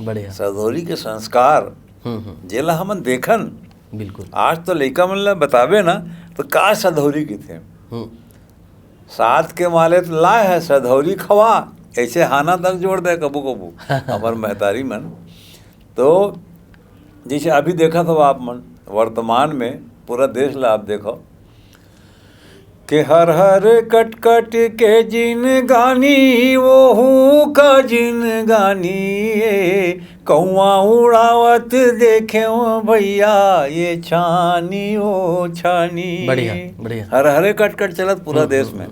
बढ़िया। सधौरी के संस्कार हम्म, हम्म, जेला हमन देखन, बिल्कुल। आज तो लइका मन ला बताबे ना, तो का सधौरी कहिथे? हम्म, सात के माले तो लाए है, सधौरी खवा। ऐसे हाना तक जोड़ दे कभू कभू हमर महतारी मन। तो जैसे अभी देखत हो आप मन, वर्तमान में पूरा देश ला आप देखो के हर हर कटकट के जिनगानी, ओहू का जिनगानी ए, कौआ उड़ावत देखे भैया ये छानी ओ छानी। बढ़िया, बढ़िया। हर हर कटकट चलत पूरा देश में।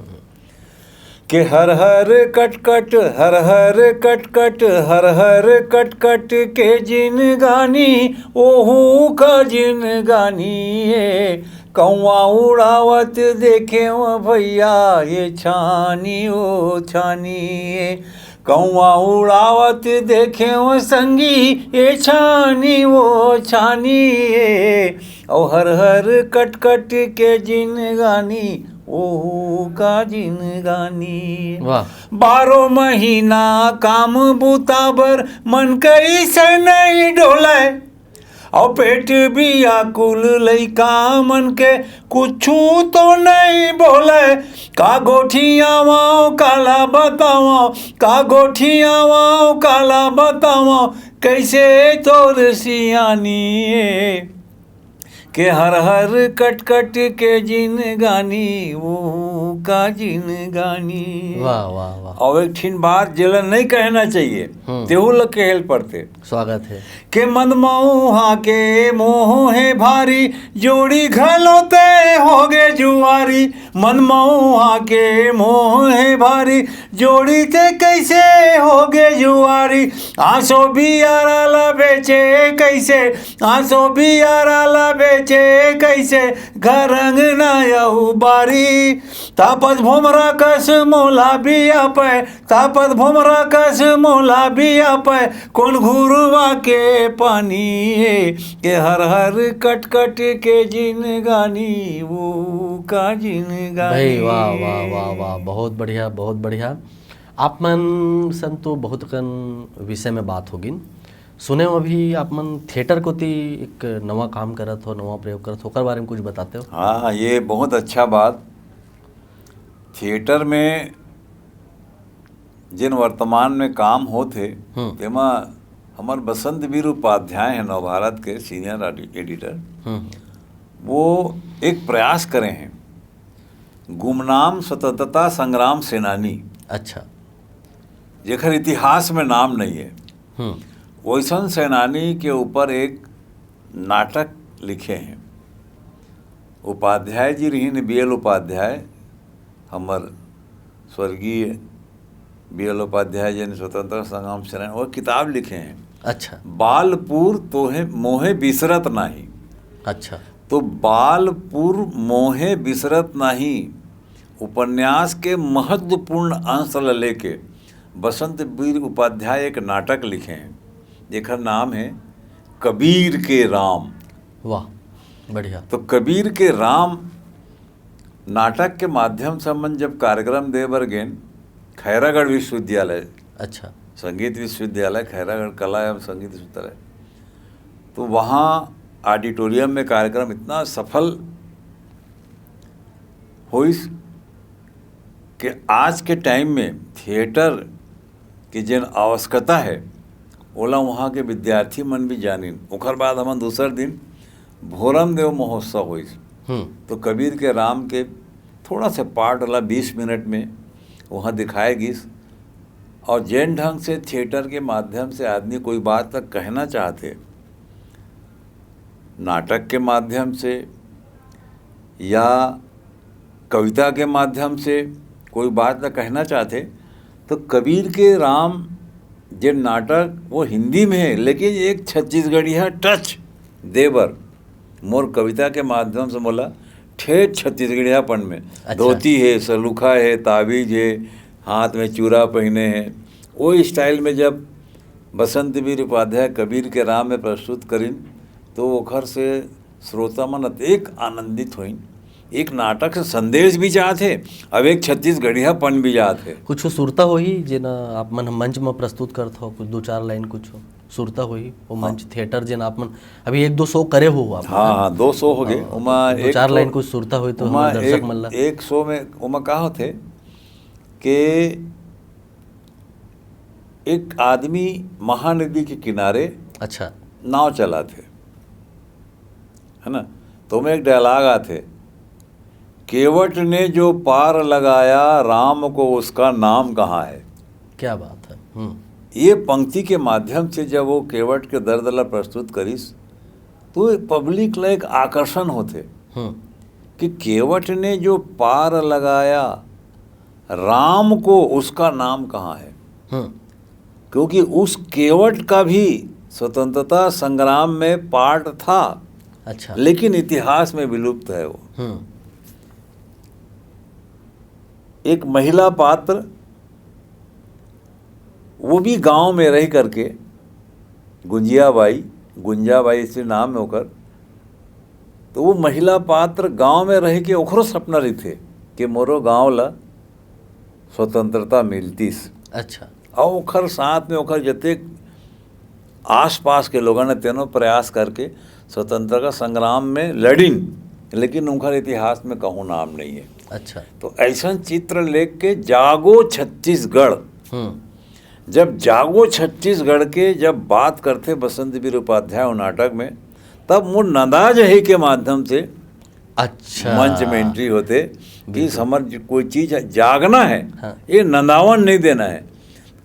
के हर हर कटकट, हर हर कटकट, हर हर कटकट के जिनगानी, ओहू का जिनगानी ए, कौआ उड़ावत देखे भैया ये छानी ओ छानी ए, कौआ उड़ावत देखे संगी ये छानी ओ छानी ए, और हर हर कटकट के जिनगानी, ओहू का जिनगानी। वाह। बारह महीना काम बूता बर मन कैसे नहीं डोले, और पेट बियाकुल लइका मन के कुछू तो नहीं बोले। का गोठियावाओ काला बताओ, का गोठियावाओ काला बताओ, कैसे तोर सियानी ए। के हर हर कटकट के जिनगानी, ओहू का जिनगानी। वाह, वाह, वाह। और एक ठिन बात जेला नहीं कहना चाहिए, हम्म। तेहू ल कहे ल पड़थे। स्वागत है। के मनमौहा के मोह हे भारी, जोड़ी घलो ते होगे जुआरी। मनमौहा के मोह हे भारी, जोड़ी ते कैसे होगे जुआरी। आंसू बियारा ला बेचे कैसे, आंसू बियारा ला बेचे कैसे, घर अंगना यहू बारी। तापत भोमरा कस मोला बिया पे, तापत भोमरा कस मोला बिया पे, कोन घुरुवा के पानी ए, के हर हर कटकट के जिनगानी, ओहू का जिनगानी। भाई, वाह, वाह, वाह, वाह, बहुत बढ़िया, बहुत बढ़िया। आप मन सन तो बहुत कन विषय में बात होगिन। सुने हँव अभी आप मन थिएटर कोति एक नवा काम करत हो, नवा प्रयोग करत हो, ओकर बारे में कुछ बताते हो? हाँ, ये बहुत अच्छा बात। थिएटर में जिन वर्तमान में काम होत हे, हम्म। तेमा हमर बसंत वीर उपाध्याय हे नवभारत के सीनियर एडि-, एडिटर, हम्म। वो एक प्रयास करे हैं, गुमनाम स्वतंत्रता संग्राम सेनानी, अच्छा। जेकर इतिहास में नाम नहीं है, हम्म। वैसन सेनानी के ऊपर एक नाटक लिखे हैं। उपाध्याय जी रहिन, बी एल उपाध्याय, हमर स्वर्गीय बी एल उपाध्याय जी ने स्वतंत्रता संग्राम सेनानी, वो किताब लिखे हैं, अच्छा। बालपुर तोहे मोहे बिसरत नाही। अच्छा। तो बालपुर मोहे बिसरत नाही उपन्यास के महत्वपूर्ण अंश ल लेके बसंत वीर उपाध्याय एक नाटक लिखे हैं, जेकर नाम है कबीर के राम। वाह, बढ़िया। तो कबीर के राम नाटक के माध्यम से हमन जब कार्यक्रम दे बर गेन, खैरागढ़ विश्वविद्यालय, अच्छा। संगीत विश्वविद्यालय खैरागढ़, कला एवं संगीत विश्वविद्यालय, तो वहाँ ऑडिटोरियम में कार्यक्रम इतना सफल होइस कि आज के टाइम में थिएटर के जेन आवश्यकता है, ओला वहाँ के विद्यार्थी मन भी जानिन। ओकर बाद हमन दूसर दिन भोरम देव महोत्सव होइस। हम्म। तो कबीर के राम के थोड़ा सा पार्ट वाला बीस मिनट में वहाँ दिखाए गिस। और जेन ढंग से थिएटर के माध्यम से आदमी कोई बात तक कहना चाहते, नाटक के माध्यम से या कविता के माध्यम से कोई बात ला कहना चाहते, तो कबीर के राम जे नाटक वो हिंदी में है, लेकिन एक छत्तीसगढ़िया टच दे बर मोर कविता के माध्यम से मोला ठेठ छत्तीसगढ़ियापन में, अच्छा। धोती है, सलूखा है, ताबीज है, हाथ में चूड़ा पहने हैं, वो स्टाइल में जब बसंत वीर उपाध्याय कबीर के राम में प्रस्तुत करिन, तो ओखर से श्रोता मन अतेक आनंदित होइन। एक नाटक से संदेश भी जात हे, अब एक छत्तीसगढ़ियापन भी जात हे। कुछ सुरता होही जेना आप मन मंच में प्रस्तुत करत हो, कुछ दो चार लाइन कुछ सुरता होही, वो मंच थिएटर जेना आप मन अभी एक दो शो करे हो आप मन। हाँ, हाँ, दो शो हो गए। हाँ, ओमा दो एक चार ठो- लाइन कुछ सुरता होही तो ओमा हमर दर्शक एक, मन ला। एक शो में ओमा का होथे कि एक आदमी महानदी के किनारे अच्छा। नाव चलाथे, है ना? तो ओमा एक डायलॉग आथे, "केवट ने जो पार लगाया, राम को उसका नाम कहाँ है?" क्या बात है। हम्म। ये पंक्ति के माध्यम से जब वो केवट के दर्द ला प्रस्तुत करिस, तो पब्लिक ला एक आकर्षण होथे हम्म। कि केवट ने जो पार लगाया, राम को उसका नाम कहाँ है? हम्म। क्योंकि उस केवट का भी स्वतंत्रता संग्राम में पार्ट था, अच्छा। लेकिन इतिहास में विलुप्त है वो। हम्म। एक महिला पात्र, वो भी गांव में रह करके, गुंजिया बाई, गुंजा बाई ऐसे नाम है ओकर, तो वो महिला पात्र गांव में रह के ओकरो सपना रहिथे कि मोरो गांव ला स्वतंत्रता मिलतीस। अच्छा। और ओखर साथ में ओखर जतेक आसपास के लोगन हे, तेनो प्रयास करके स्वतंत्रता संग्राम में लड़िन, लेकिन ओखर इतिहास में कहूँ नाम नहीं है। अच्छा। तो ऐसा चित्र लेके जागो छत्तीसगढ़, हम्म। जब जागो छत्तीसगढ़ के जब बात करथे बसंत वीर उपाध्याय वो नाटक में, तब मोर नंदा जही के माध्यम से अच्छा। मंच में एंट्री होथे कि बिल्कुल। समझ कोई चीज जागना है, हाँ। ये नंदावन नहीं देना है।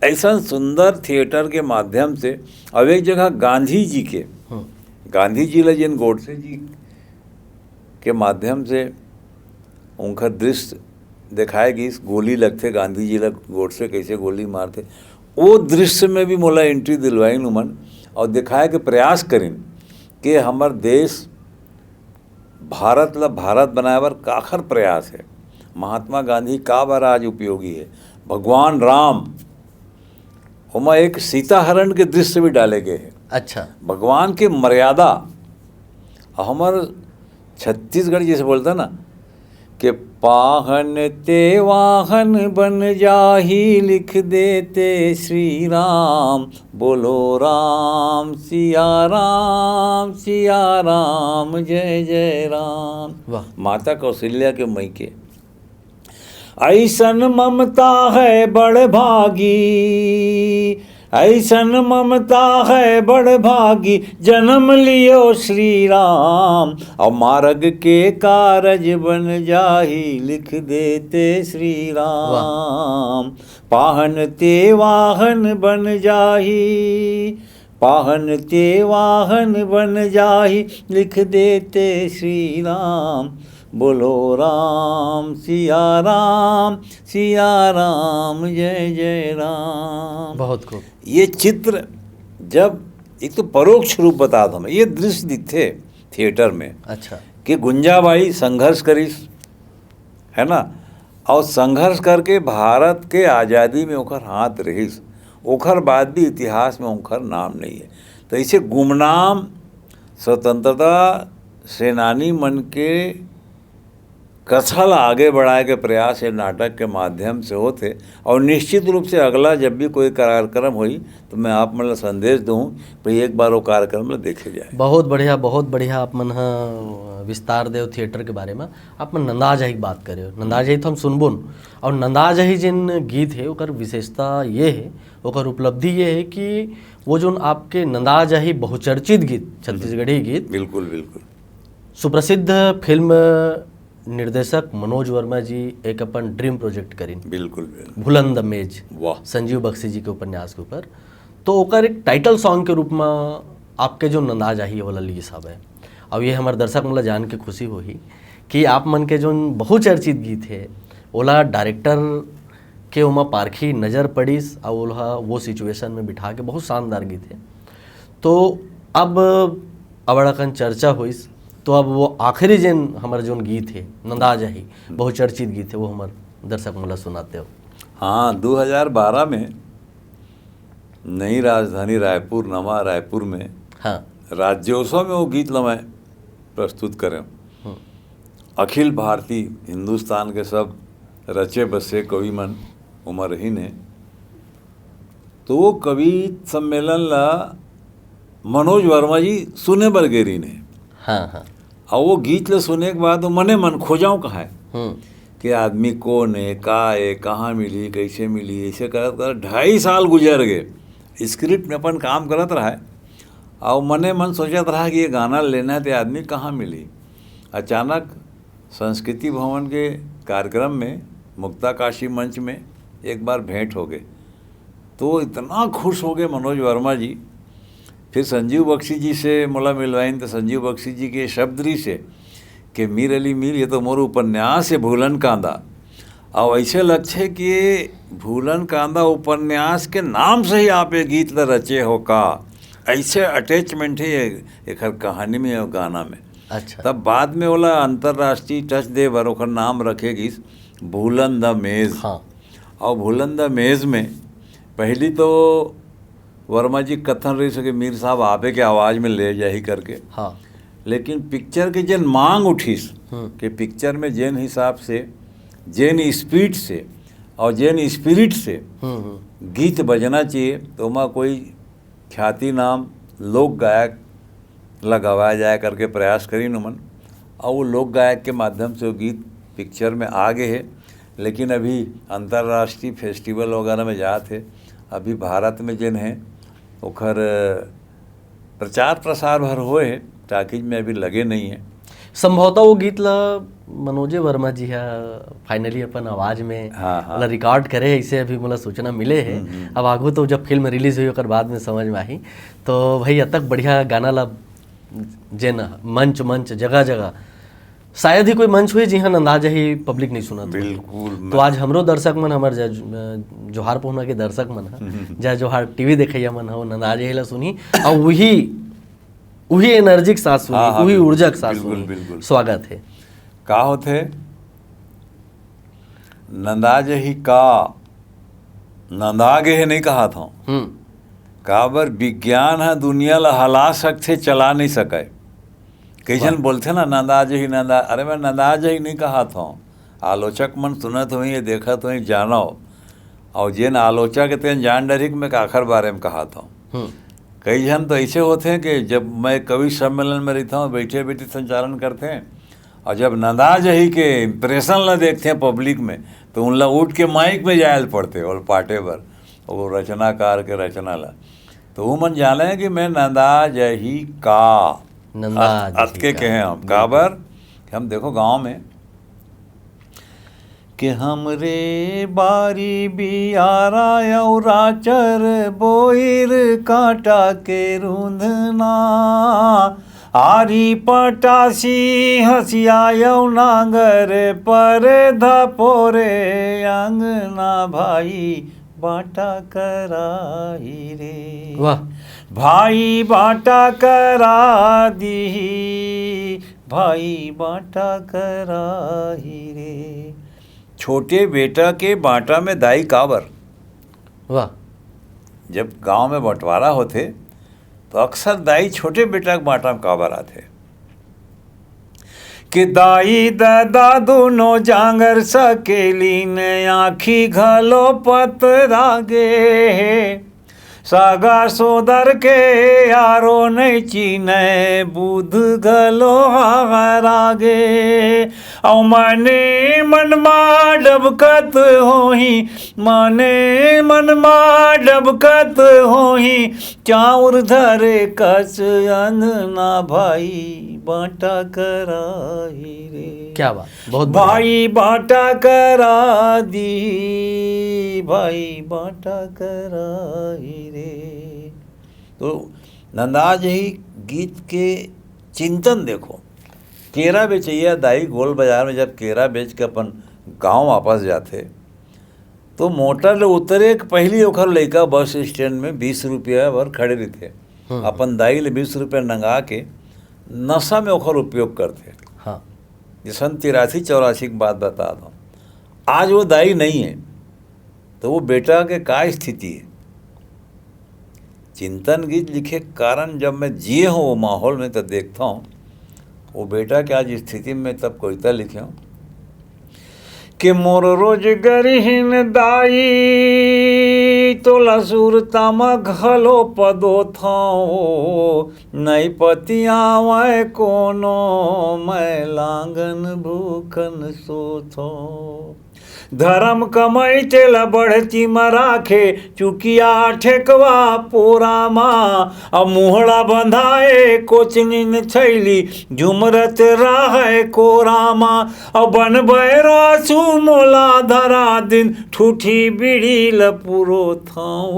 ऐसा सुंदर थिएटर के माध्यम से, अब एक जगह गांधी जी के, हम्म। गांधी जी ला जिन गोडसे जी के माध्यम से उनका दृश्य दिखाए गिस, गोली लगथे गांधी जी ला, गोडसे कैसे गोली मारथे, वो दृश्य में भी मोला एंट्री दिलवाइन उमन और दिखाए के प्रयास करिन कि हमर देश भारत ला भारत बनाए बर काखर प्रयास है, महात्मा गांधी का बर आज उपयोगी है, भगवान राम, ओमा एक सीता हरण के दृश्य भी डाले गए हैं। अच्छा। भगवान के मर्यादा, हमर छत्तीसगढ़ जैसे बोलता ना कि पाहन ते वाहन बन जाही लिख देते श्री राम, बोलो राम सिया राम सिया राम जय जय राम। वाह। माता कौशल्या के मई के ऐसन ममता है बड़ भागी, ऐसन ममता है बड़ भागी, जन्म लियो श्री राम, और मार्ग के कारज बन जाही लिख देते श्री राम। पाहन ते वाहन बन जाही, पाहन ते वाहन बन जाही लिख देते श्री राम, बोलो राम सिया राम सिया राम जय जय राम। बहुत खूब। ये चित्र जब एक तो परोक्ष रूप बता दो, ये दृश्य दिखते थिएटर में अच्छा। कि गुंजाबाई संघर्ष करिस, है ना, और संघर्ष करके भारत के आज़ादी में ओकर हाथ रहिस, ओकर बाद भी इतिहास में ओकर नाम नहीं है। तो ऐसे गुमनाम स्वतंत्रता सेनानी मन के कथा ला आगे बढ़ाए के प्रयास ये नाटक के माध्यम से होथे। और निश्चित रूप से अगला जब भी कोई कार्यक्रम होई तो मैं आप मन ला संदेश दूँ, भाई एक बार वो कार्यक्रम ला देखे जाए। बहुत बढ़िया, बहुत बढ़िया। आप मन ह विस्तार देव थिएटर के बारे में। आप मन नंदा जही के बात करे हो, नंदा जही तो हम सुनबो न। और नंदा जही जिन गीत है ओकर विशेषता ये है, ओकर उपलब्धि ये है कि वो जोन आपके नंदा जही बहुचर्चित गीत, छत्तीसगढ़ी गीत, बिल्कुल बिल्कुल। सुप्रसिद्ध फिल्म निर्देशक मनोज वर्मा जी एक अपन ड्रीम प्रोजेक्ट करिन, बिल्कुल बिल्कुल। भुलन द मेज, वाह। संजीव बख्शी जी के उपन्यास के ऊपर। तो ओकर एक टाइटल सॉन्ग के रूप में आपके जो नंदा जही वाला लीज हवे, अब ये हमारे दर्शक मन ला जान के खुशी होही कि आप मन के जो बहुचर्चित गीत है ओला डायरेक्टर के ओमा पारखी नजर पड़िस और ओला वो सिचुएशन में बिठा के बहुत शानदार गीत है। तो अब अबड़ अकन चर्चा होइस, तो अब वो आखिरी जिन हमारे जोन गीत है नंदा जही, बहुचर्चित गीत है, वो हमारे दर्शक मन ला सुनाते हो। हाँ, दो हज़ार बारह में नई राजधानी रायपुर, नवा रायपुर में हाँ। राज्योत्सव में वो गीत ला मैं प्रस्तुत करें। हम्म। अखिल भारतीय हिंदुस्तान के सब रचे बसे कवि मन ओमा रहिन हे। तो वो कवि सम्मेलन ला मनोज वर्मा जी सुने बर गे रहिन हे। हाँ, हाँ। और वो गीत ला सुने के बाद वो मने मन खोजाऊँ कहाँ है। हम्म। कि आदमी कोन हे, का हे, कहाँ मिलही, कैसे मिलही, ऐसे करत करत ढाई साल गुजर गए। स्क्रिप्ट में अपन काम करत रहा है, और मने मन सोचत रहा कि ये गाना लेना है तो आदमी कहाँ मिलही। अचानक संस्कृति भवन के कार्यक्रम में, मुक्ता काशी मंच में एक बार भेंट हो गए, तो इतना खुश हो गए मनोज वर्मा जी। फिर संजीव बख्शी जी से मोला मिलवाइन, तो संजीव बख्शी जी के शब्द रहिस हे कि मीर अली मीर, ये तो मोर उपन्यास है भूलन कांदा। और ऐसे लगथे कि भूलन कांदा उपन्यास के नाम से ही आप ये गीत ल रचे हो का, ऐसे अटैचमेंट है ये, एकर कहानी में और गाना में। अच्छा। तब बाद में ओला अंतर्राष्ट्रीय टच दे बर ओकर नाम रखे गिस भूलन द मेज। हाँ। और भूलन द मेज में पहली तो वर्मा जी कथन रहिस कि मीर साहब आपे के आवाज़ में ले जाही करके। हाँ। लेकिन पिक्चर के जेन मांग उठिस हम्म। कि पिक्चर में जेन हिसाब से, जेन स्पीड से और जेन स्पिरिट से हम्म, हम्म। गीत बजना चाहिए, तो ओमा कोई ख्याति नाम लोक गायक ला गवाया जाए करके प्रयास करिन ओमन, और वो लोक गायक के माध्यम से वो गीत पिक्चर में आ गए हे। लेकिन अभी अंतर्राष्ट्रीय फेस्टिवल वगैरह में जात हे, अभी भारत में जेन हे ओखर प्रचार प्रसार भर होए हे, टाकीज में अभी लगे नहीं है। संभवतः वो गीत ला मनोजे वर्मा जी हा फाइनली अपन आवाज में हाँ, हाँ। ओला रिकॉर्ड करे हे, ऐसे अभी मोला सूचना मिले हे। हम्म, हम्म। अब आगू तो जब फिल्म रिलीज होही ओकर बाद में समझ में आही। तो भाई, अतक बढ़िया गाना ला जेन मंच मंच जगह जगह, शायद ही कोई मंच होही जिहाँ नंदा जही पब्लिक नहीं सुनत होही। बिल्कुल। तो आज हमरो दर्शक मन, हमर जय जोहार पहुना के दर्शक मन ह, जय जोहार टीवी देखइया मन ह, वो नंदा जही ला सुनही और वही, वही एनर्जी के साथ सुनही, हाँ, हाँ, वही बिल्कुल, ऊर्जा के साथ बिल्कुल, सुनही। बिल्कुल। स्वागत हे। का होथे? नंदा जही का, नंदा गे हे नहीं कहात हूँ। हम्म। काबर विज्ञान ह दुनिया ला हला सकथे, चला नहीं सकय। कइसन वाह। बोलथे ना, नंदा जही नंदा, अरे मैं नंदा जही नहीं कहात हूँ। आलोचक मन सुनत होही, ये देखत होही, जानव। और जेन आलोचक हे तेन जान डरही कि मैं काखर बारे में कहात हूँ। हम्म। कई झन तो ऐसे होथे कि जब मैं कवि सम्मेलन में रहता हूँ, बैठे बैठे संचालन करथे, और जब नंदा जही के इम्प्रेशन ला देखथे पब्लिक में, तो उनला उठ के माइक में जायल पड़थे, ओल पाटे बर, वो रचनाकार के रचना ला। तो वो मन जाने कि मैं नंदा जही का। नंदा अत-, जही अतके का। कहे हम। काबर? हम देखो गांव में कि हमरे बारी बियारा अउ राचर बोइर कांटा के रूंधना, आरी पटासी हंसिया अउ नांगर पर धपोरे अंगना, भाई बांटा कराही रे। वाह। भाई बांटा करा दिही, भाई बांटा कराही रे। छोटे बेटा के बांटा में दाई काबर? वाह। जब गांव में बंटवारा होथे, तो अक्सर दाई छोटे बेटा के बांटा में काबर आथे? कि दाई ददा दुनो जांगर सकेलिन, आँखी घलो पतरा गे हे। सगा सोदर के यारो नइ चिन्हय, बुध घलो हरा गे। अउ मने मन मा डबकत होही, मने मन मा डबकत होही, चाउर धरे कस अंगना, भाई बांटा कराही रे। क्या बात, बहुत बढ़िया। भाई बांटा करा दी, भाई बांटा कराही रे। तो नंदा जही गीत के चिंतन देखो, केरा बेचैया दाई गोल बाजार में जब केरा बेच के अपन गांव वापस जाथे, तो मोटर ले उतरे के पहिली ओखर लइका बस स्टैंड में बीस रुपया बर खड़े रहिथे। हम्म। अपन दाई ले बीस रुपया नंगा के नशा में ओखर उपयोग करथे। हाँ। ये सन तिरासी चौरासी की बात बता दो। आज वो दाई नहीं है, तो वो बेटा के का स्थिति है? चिंतन गीत लिखे के कारण, जब मैं जिए हूँ वो माहौल में, तो देखता हूँ वो बेटा के आज स्थिति में, तब कविता लिखे हूँ कि मोर रोज गरिहिन दाई, तोला सुरता म घलो पदोथंव, नइ पतियावय कोनो, मैं लांगन भूखन सोथंव। धरम कमई तेला बढ़ती म राखे, चुकिया ठेकवा पोरा मा, अब मुहड़ा बंधाए कोचनिन थैली, झुमरत राहय कोरा मा, अब बन बैरा सु मोला धरा दिन, ठूठी बीड़ी ल पुरोथंव,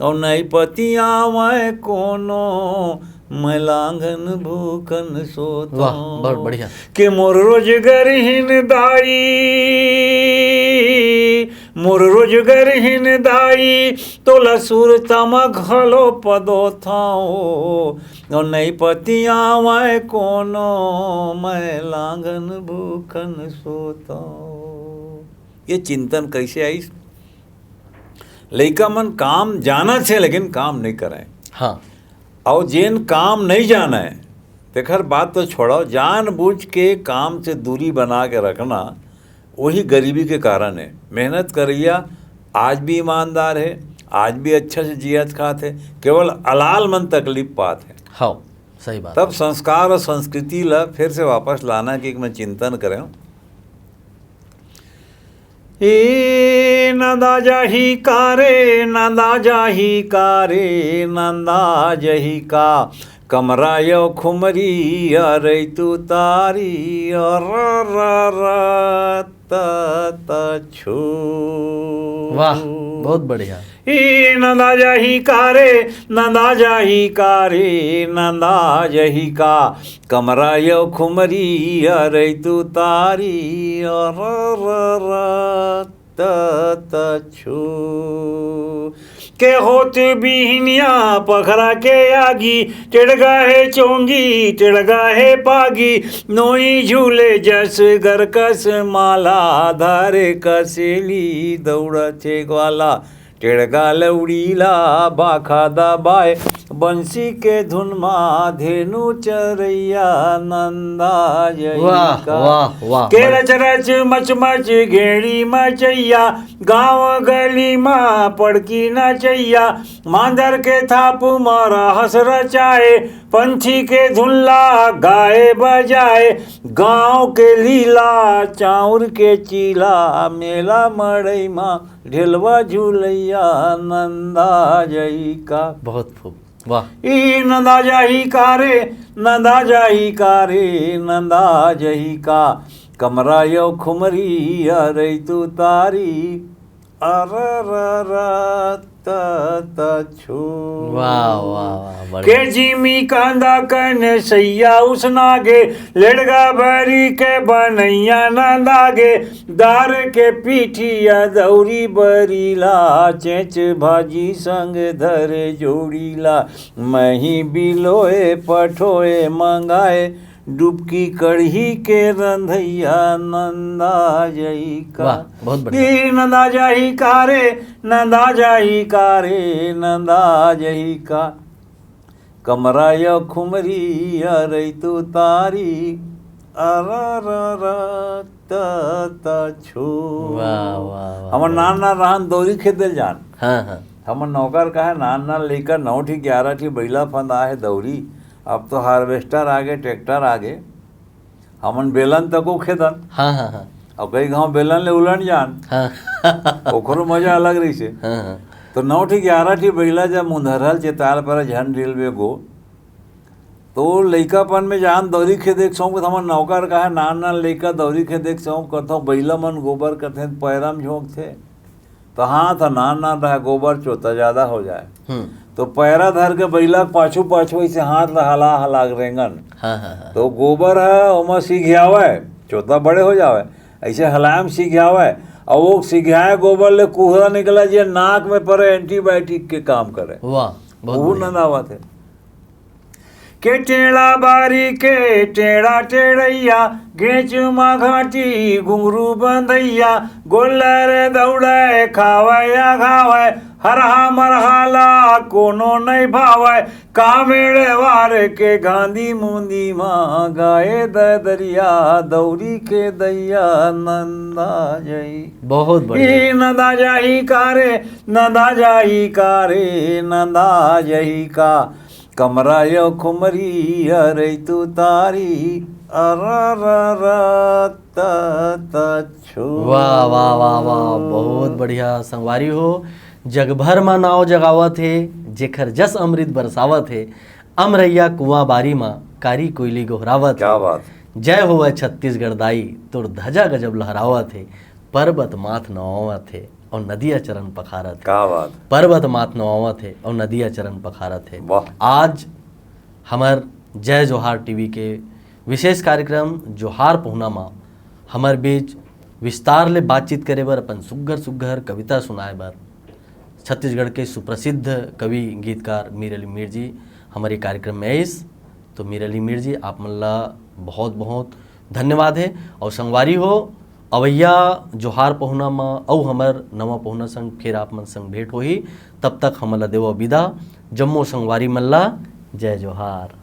अउ नइ पतियावय कोनो, मैं लांगन भूखन सोथंव। वाह, बहुत बढ़िया। के मोर रोजगरहीन दाई, मोर रोजगरहीन दाई, तोला सुरता म घलो पदोथंव, अउ नइ पतियावय कोनो, मैं लांगन भूखन सोथंव। ये चिंतन कइसे आइस? लइका मन काम जानत हे, लेकिन काम नइ करय। हाँ। अउ जेन काम नइ जानय, तेखर बात तो छोड़व, जानबूझ के काम से दूरी बना के रखना, वही गरीबी के कारण हे। मेहनत करइया आज भी ईमानदार हे, आज भी अच्छा से जियत खात हे, केवल अलाल मन तकलीफ पात हे। हाँ, सही बात। तब संस्कार अउ संस्कृति ला फिर से वापस लाना के एक मैं चिंतन करेंव। ए नंदा जाही का रे, नंदा जाही का रे, नंदा जाही का, कमरा यो खुमरी अरई तू तारी, अर, र, र, त, त, छु। वाह, बहुत बढ़िया। ए नंदा जाही का रे, नंदा जाही का रे, नंदा जाही का, कमरा यो खुमरी अरई तू तारी, अर, र, र, त, त, छु। के होत बिहनिया पखरा के आगी, टेड़गा हे चोंगी, टेड़गा हे पागी, नोई झूले जस गरकस माला, धारे कसेली दौड़त हे ग्वाला, टेड़गा लौड़ी ला बाखा दबाए, बंसी के धुन मा धेनु चरैया नंदा जई वाह, का। वाह, वाह, के बड़ा रच रच मच मच गेड़ी मचैया, गाँव गली मा पड़की नचैया, मांदर के थाप मा रहस रचाए, पंछी के धुन ला गाए बजाए, गाँव के लीला चाउर के चीला, मेला मड़ई मा ढेलवा झुलैया नंदा जई का। बहुत खूब, वाह। ई नंदा जाही का रे, नंदा जाही का रे, नंदा जाही का, कमरा यो खुमरी अरई तू तारी, अर, र, र, त, त, छु। वाह, वाह, वाह, बढ़िया। के जिमी कांदा कन सैया उसना गे, लेड़गा बरी के बनैया नंदा गे, दार के पीठिया दौरी बरी ला, चेंच भाजी संग धरे जोड़ी ला, मही बिलोए पठोए मंगाए, डुबकी कड़ही के रंधैया नंदा जई का। वाह, बहुत बढ़िया। ई नंदा जाही का रे, नंदा जाही का रे, नंदा जाही का। कमरा या खुमरी अरई तू तारी, अरा रा रा ता ता छू। वाह, वाह, वाह, हमर बढ़िया। नान नान रहन दौरी खेदे ल जान। हाँ, हाँ। हमर नौकर कहे नान नान लइका नौ ठी ग्यारह ठी बइला फंदा हे दौरी। अब तो harvester आगे, tractor आगे। हमन बेलन तको खेदन। हाँ, हाँ, हाँ। अब कई घांव बेलन ले उलन जान। हाँ। ओखरो मजा अलग रहिसे। हाँ, हाँ। तो नौ ठी ग्यारह ठी बइला जब मुंधरल चेताल पर झन ढिलबे गो, तो लइकापन में जान दौरी खेदे के शौक, हमर नौकर कहे नान नान लइका दौरी खेदे के शौक करथों, बइला मन गोबर करथे, पैरा में झोंकथे। तो हाथ ह नान नान रहे, गोबर चोता ज्यादा हो जाए। हम्म। तो पैरा धर के बइला के पाछू पाछू ऐसे हाथ ला हला हला के रेंगन। हाँ, हाँ, हाँ। तो गोबर है, ओमा सिघियावे, चोता बड़े हो जावे, ऐसे हलाए में सिघियावे, और वो सिघियाए गोबर ले कुहरा निकला जे नाक में परे, antibiotic के काम करे। वाह, बहुत वो बढ़िया। नंद आवत है। के टेढ़ा बारी के टेढ़ा टेढ़ैया, गेच मा घाटी घुंघरू बंधैया, गोल्लर दौड़े खावे या घावे, हरहा मरहा ला कोनो नइ भावे। कामेड़वार के गांधी मुंदी मा गाए ददरिया, दौरी के दैया नंदा जई। बहुत बढ़िया। ई नंदा जाही का रे, नंदा जाही का रे, नंदा जाही का। कमरा यो खुमरी अरे तू तारी, अरा रा रा ता ता छो। वाह, वाह, वाह, वाह, बहुत बढ़िया संगवारी हो। जग भर मा नाव जगावत हे, जेखर जस अमृत बरसावत हे, अमरैया कुआं बारी मा कारी कोयली गोहरावत क्या हे। बात। जय होवय छत्तीसगढ़ दाई, तोर धजा गजब लहरावत हे, पर्वत माथ नवावत हे और नदिया चरण पखारत हे। क्या बात। पर्वत माथ नवावत हे और नदिया चरण पखारत हे। वाह। आज हमर जय जोहार टीवी के विशेष कार्यक्रम जोहार पहुना मा हमर बीच विस्तार ले बातचीत करे बर, अपन सुग्घर सुग्घर कविता सुनाए बर छत्तीसगढ़ के सुप्रसिद्ध कवि गीतकार मीर अली मीर जी हमर ये कार्यक्रम में आइस। तो मीर अली मीर जी, आप मन ला बहुत बहुत धन्यवाद हे। और संगवारी हो, अवैया जोहार पहुना मा अउ हमर नवा पहुना संग फिर आप मन संग भेंट होही। तब तक हमन ला देवो विदा। जम्मो संगवारी मन ला जय जोहार।